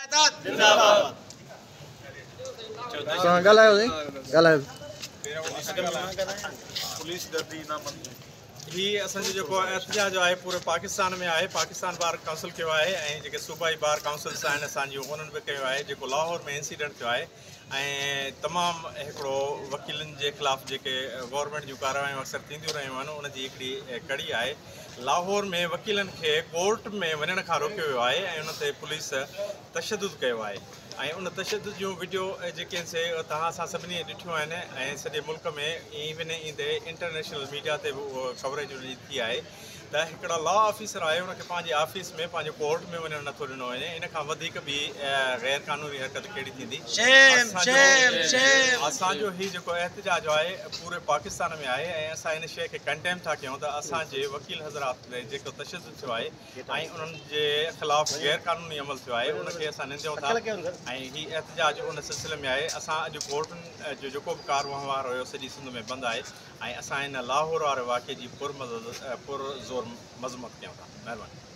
زنداباد. توهان ڳالهايو سائين ڳالهايو. پوليس ڏري نه منظور. هي اسان جو جيڪو احتجاج آهي پوري پاڪستان ۾ آهي، پاڪستان بار ڪائونسل ڪيو آهي ۽ جيڪي صوبائي بار ڪائونسلس آهن اسان جون انهن به ڪيو آهي. جيڪو لاهور ۾ انسيڊنٽ ٿيو آهي ۽ تمام هڪڙو وڪيلن جي خلاف جيڪي گورنمينٽ جون ڪارروايون اڪثر ٿينديون رهيون آهن ان جي هڪڙي ڪڙي آهي. لاهور ۾ وڪيلن کي ڪورٽ ۾ وڃڻ کان روڪيو ويو آهي ۽ ان تي پوليس تشدد ڪيو آهي ۽ ان تشدد جون وڊيو جيڪي آهن سي توهان اسان سڀني ڏٺيون آهن ۽ سڄي ملڪ ۾ ايون ايندي انٽرنيشنل ميڊيا تي به اهو ڪوريج ان جي ٿي آهي ته هڪڙا لا آفيسر آهي ان کي پنهنجي آفيس ۾ پنهنجي ڪورٽ ۾ وڃڻ نٿو ڏنو وڃي. ان کان وڌيڪ ٻي غير قانوني حرڪت ڪهڙي ٿيندي؟ اسان جو هي جيڪو احتجاج آهي پوري پاڪستان ۾ آهي ۽ اسان ان شيء کي ڪنڊيم ٿا ڪيون ته اسان جي وڪيل حضرات تي جيڪو تشدد ٿيو آهي ۽ انهن جي خلاف غير قانوني عمل ٿيو آهي ان کي اسان ننديون ٿا ۽ هي احتجاج ان سلسلي ۾ آهي. اسان اڄ ڪورٽن جو جيڪو به ڪار وهنوار هيو سڄي سنڌ ۾ بند آهي ۽ اسان ان لاهور واري واقعي جي پر زور مذمت ڪيون ٿا. مهرباني.